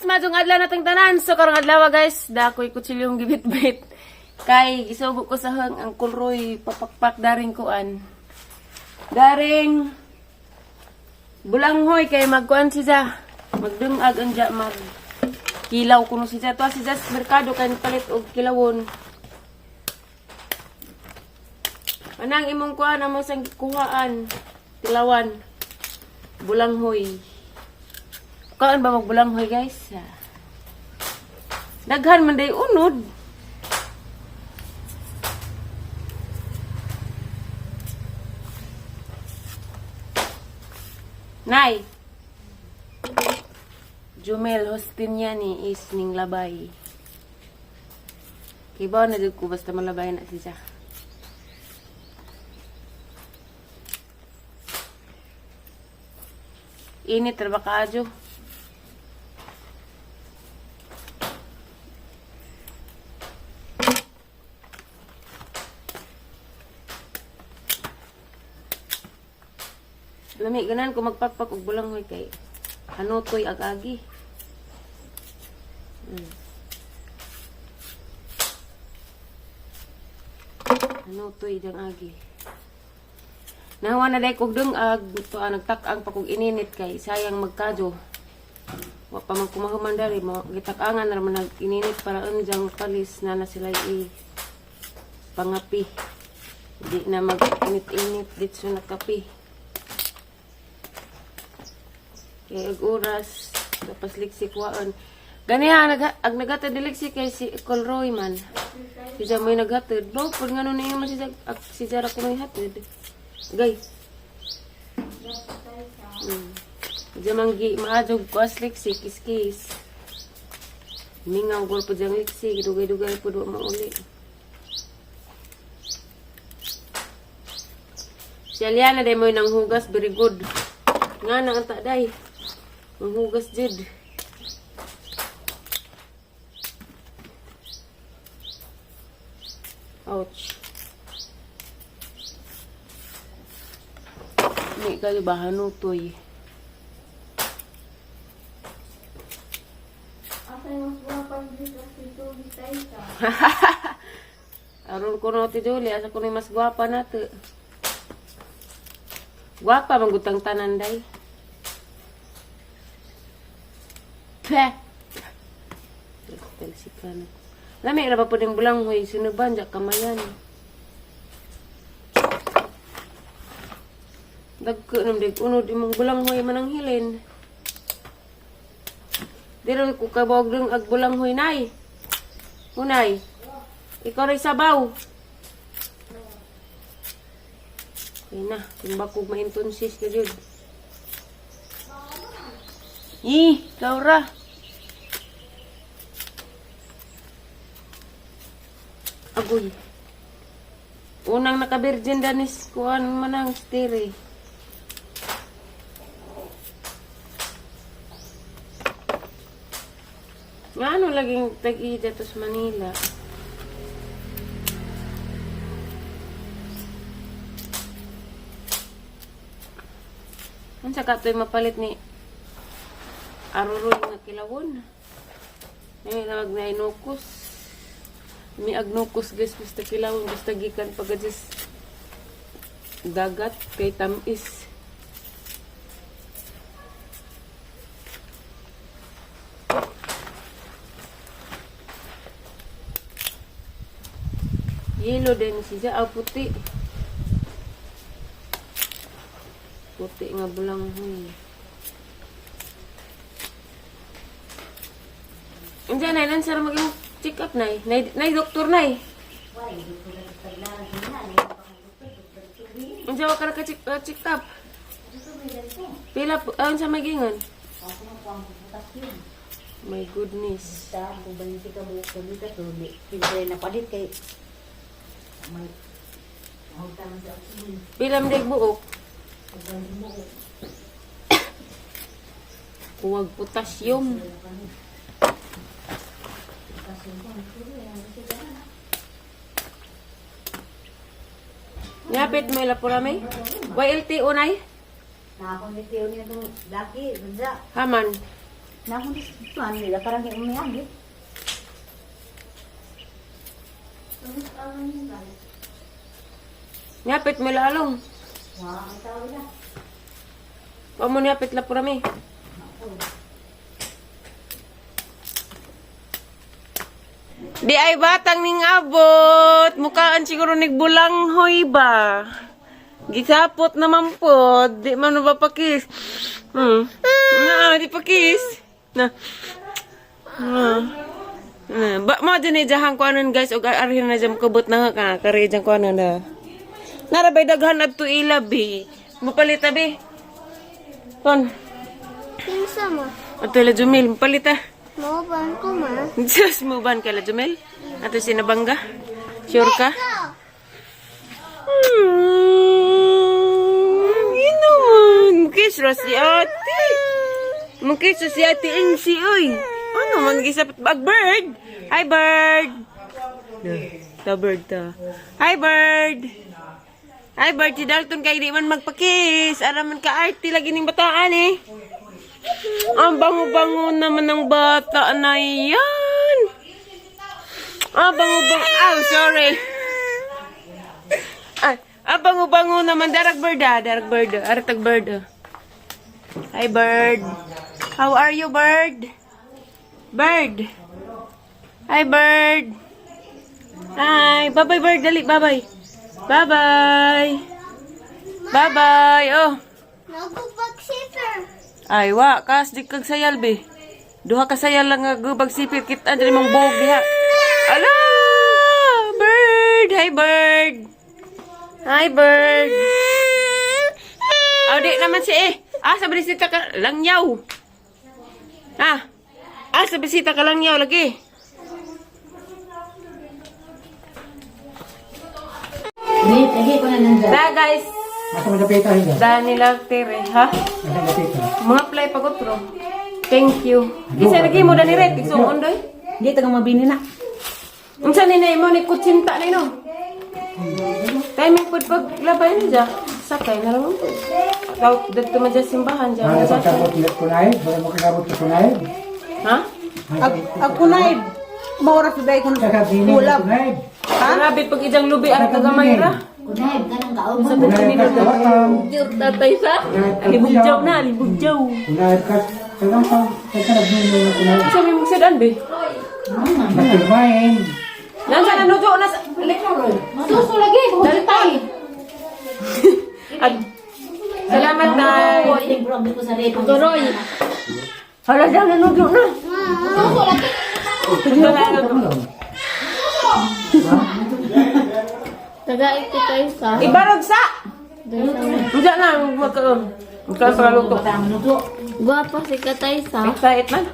Maayong adlaw natong tanan. So karong adlaw, guys, dakoy kutsilyong gibitbit. Kay gisugo ko sa hang ang kulroy papakpak daring kuan. Daring bulanghoy kay magkuan siya. Magdungag ang dya, mag kilaw kuno siya. Tuwa siya sa merkado kay palit og kilawon. Anang imong kuan amo sang kuhaan tilawan bulanghoy. Kaan ba magbulanghoy, guys? Daghan man day unod. Nay. Jumel Hostiniani is ning labay. Kibaw na jud ko basta malabay na siya. Init ra ba kaadyo? Lami ganan ko magpakpak og bulanghoy kay ano toy ag-agi. Ano toy dang agi. Nahawa na day kog dungag to nagtak-ang pa kog ininit kay sayang magkadyo. Wa pa man kumahuman dari mo gitak-angan ra man nag ininit para unjang kalis na na sila i pangapi. Di na mag init-init ditso na kape. Kay og oras tapos liksik waon. Ganiha nag ag naghatod di liksik kay si Colroy man. Si mo'y naghatod. Baw pag ngano niyo man si ag si Jara ko may hatod. Gay. Diyan man gi maadjog ko as liksik is case. Mingaw gol po diyang liksik, dugay-dugay po do mauli. Si Aliana day mo'y nang hugas, very good. Nga na ang taday. Nang hugas jud. Ouch. Ni kayo ba hanutoy? Asa yung mas guwapa dito si Julie Taisa? Aron ko no, Ate Julie, asa ko ni mas gwapa na to. Gwapa manggutang tanan day. Peh. Talsikan ako. Lami ra ba po ning bulanghoy sinuban ja kamayan. Dagko nam dig unod imong bulanghoy manang hilin. Diro ko kabog dung ag bulanghoy, nay. Unay. Ikaw rin sabaw. Okay na, timbak kog maintonsis ka jud. Ih, ikaw ra. Agoy. Unang naka-virgin danis kuan manang stiri. Nga ano laging tag-ida to sa Manila? Unsa ka to'y mapalit ni Aruroy nga kilawon? Ay, nawag na inukos. Mi agnukos, guys, basta kilawon, basta gikan pagka dagat kay tamis. Yellow din siya, ah, puti. Puti nga bulanghoy. Unsa nay nan sir mag check up nay? Nay, nay doktor nay. Unsa wa ka check check up? Pila po, ah, unsa may gingon? My goodness. Sa kung 20 ka buok kami ka tuli. Siyempre napalit kay may mahutang sa oxygen. Pila man day buok? Pag mo Kuwag potassium. kasi ko ang Ngapit mo ila pula may? YLTO nay? Na ako ni Teo niya itong laki, bansa. Haman. Nahon man nila parang yung umiyagi. Nyapit mo lalong. Wow, ang tao na. Wa mo nyapit la purami. Di ay batang ning abot. Mukaan siguro nigbulang hoy ba. Gisapot naman po. Di man mapapakis. Na, di pakis. Na. Na. Na. Ba mo dyan eh, jahan ko anon guys. Og arhin na dyan kubot na ka. Kari dyan ko anon na. Narabay daghan adto ila bi. Mapalit abi. Ton. Kinsa mo? Ato ila Jumil, mapalit ah. Mauban ko ma. Diyos mo ban kay la Jumil? Ato sinabangga? Sure ka? Yun naman. Mukis ra si ate. Mukis ra si ate Insi, uy. Ano man gisapot bag bird? Hi bird. The bird ta. Hi bird. Hi bird, si Dalton kay di man magpakis. Ara man ka arte lagi ning bataan eh. Ang bango-bango naman ng bata na yan. Ang bango-bango. Oh, sorry. Ay, ang bango-bango naman. Darag bird ah. Darag bird ah. Aratag bird ah. Hi bird. How are you bird? Bird. Hi bird. Hi. Bye-bye bird. Dali. Bye-bye. Bye-bye. Bye-bye. Oh. Nagubag sipper. Ay, wa, kas, di kag sayal, be. Duha ka sayal lang nga gubag sipir, kita diri mong buhok diha. Ala! Bird! Hi, bird! Hi, bird! Aw, di naman si eh. Ah, sa bisita ka, langyaw. Ah, ah, sa bisita ka langyaw, lagi. Wait, lagi ko na nandyan. Da, guys. Asa magapita higa? Da nila, tere, ha? Asa magapita? Mga play pagod, bro. Thank you. Isa lagi mo, dani ret. Igsuon, doy. Hindi, taga mabini na. Unsa ni na mo ni kutsinta na no? Timing pud pag labay ni ja. Sakay na lang po. Daw dadto man dyan simbahan dyan. Ano pagkabot ulit kunay? Wala mo kakabot sa kunay? Ha? Ako na eh. Maoras na ko Kakabinin Ulap. kunay. Grabe pag ijang lubi ang kagamay ra. Kunay, kanang kaon. Sa Kunay ni ka tawatan. Tatay sa. Libugjaw na, libugjaw. Kunay ka tawatan. Kakabinin na kunay. Unsa may mugsadan be? Nakilmain. Nansa na nujo na sa Suso lagi, buhok tayo. Ag Salamat nay. Turoy. Hala daw nanujo na. Suso lagi. Tagait ko tayo sa. Ibarog sa. Unsa na magkaon. Magkaon sa luto. Guwapa si Katay sa. Excited man.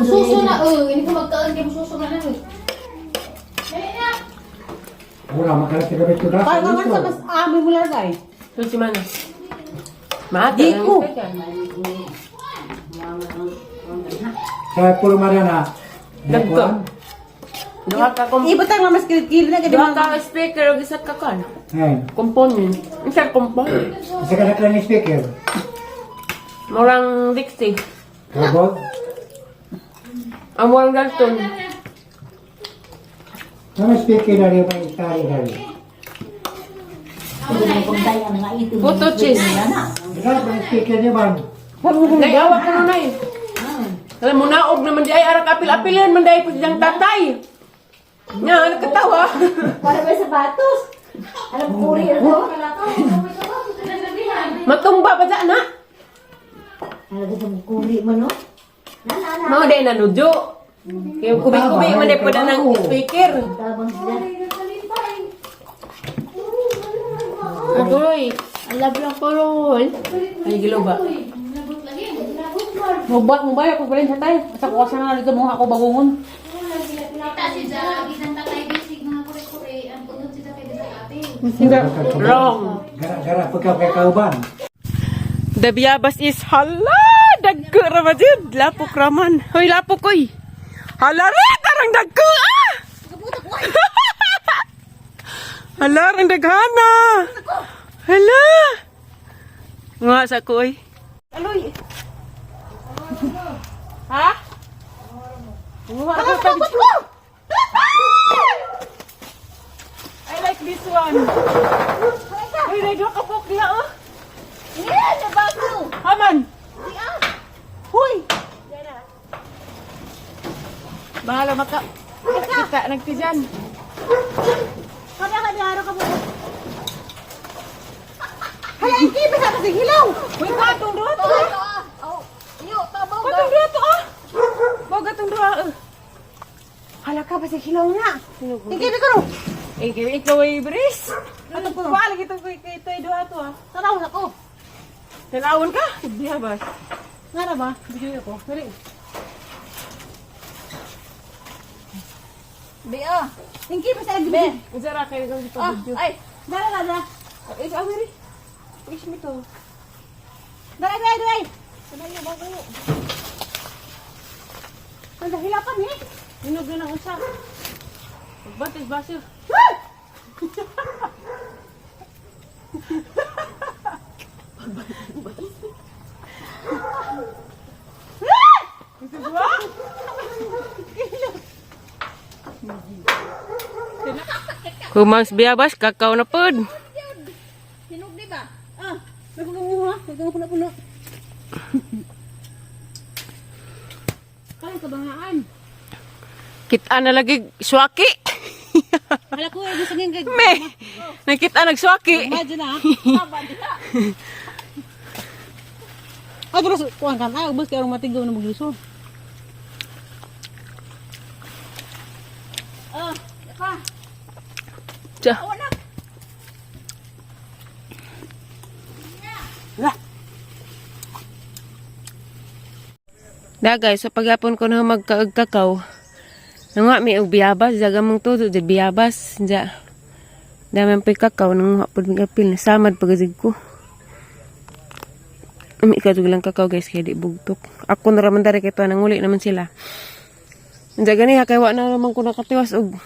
Suso na, oh. Hindi ko magkaon, hindi mo suso na lang. Wala makalap sa gabi ko na. Parang nga sa mas amoy mo lang ay. So si Mana. Maata. Di ko. Sa pulo marana. Dagko. Duha ka kom Iba tayo mas kilikili na duha ka speaker ug isa ka kan. Ay. Component. Isa component. Isa ka na lang speaker. Murang Dixie. Robot. Ang murang Dalton. Ano speaker na rin may itari na rin. Puto cheese. Wala may speaker niya man. Nay awa ko nun nay. Alam mo naog naman di ay arak apil-apilan man dai pud diyang tatay. Nga nakatawa. Para may sapatos. Alam ko rin ako. Matumba pa dyan na. Alam ko kuri mo no? Mga day nanudyo. Kaya kubi-kubi man dai pud ang speaker. Tabang sila. Turoy. Alab lang ko roll. Ay gilo ba? Mubak, mubay ako pa rin sa tayo. Sa kuha sa nga dito mga ako bagungon. Wrong. Gara-gara pagkakauban. The biyabas is hala dagko ra ba jud lapok raman. Hoy lapok oy. Hala ra tarang dagko ah. Hala rang daghana. Hala. Nga sa ko oy. Aloy. Ha? Kumuha ako pa. I like this one. Uy, may duha ka buhok diha oh. Yeah, nabago. Haman. Huy. Bahala maka. Kita nagtijan. Kada ka diara ka mo. Hala, ang kiba sa kasi hilaw. Uy, katong duha to. Oh, iyo, tabaw Katong duha to ah. Boga tong duha. Eh. Hala ka ba sa hilaw na? Ang kiba ko ro. Eh, kay ikaw ay bris. Atong kuha lagi tong kay kay toy duha to ah. Tanaw na ko. Tanawon ka? Diha ba? Nga na ba? Video ko. Dali. Be ah. Ang kiba sa video. Unsa ra kay kang Ah, video? ay. Dara dara. Eh, sa amiri. Wish me to. Dara dara dara. Sanayo bago. Ang hilapan eh. Hinog na ng usa. Pagbatis baso. Gusto ba? Kumangs biyabas, kakao na pod. Hinog di ba? Ah, may kukunguha. May kukunguha puno. Kaya kabangaan. Kita na lagi swaki. Hala ko, eh, gusto ngin kay Me, nakita nagswaki. Imagine ah. Ay, pero kuan kan ay ubos kay arong matigaw na magluso. Ah, ka. Tsa. Wala. Lah. Da guys, so pagyapon ko na magkaag kakao. Nangwa mi og biyabas, jaga mong todo di biyabas, ja. Dami ang pay kakao nang pud mig apil na samad pagazig ko. Ami ka lang kakao guys kay di bugtok. Ako na raman dari kay tuwa nanguli naman sila. Unsa gani ha kay wa na naman ko nakatiwas og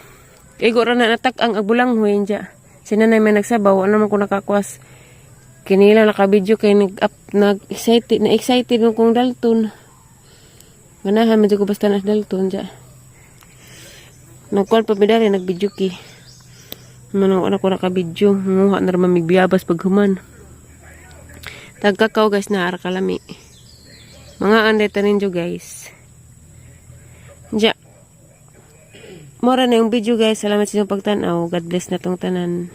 igo ra na natak ang abulang huwin ja. Si nanay may nagsabaw, wa naman ko nakakuwas. Kinila naka-video kay nag up nag excited na excited man kong dalton. Ganahan man jud ko basta na dalton ja. Nagkuan pa mi dali nag-video ki. Manong wala ko naka-video, nguha na ra man mig biyabas pag human. Tagkakaw guys na ara kalami. Mga anday tanin jo guys. Ja. Mora na yung video guys. Salamat sa inyong pagtanaw. God bless na tong tanan.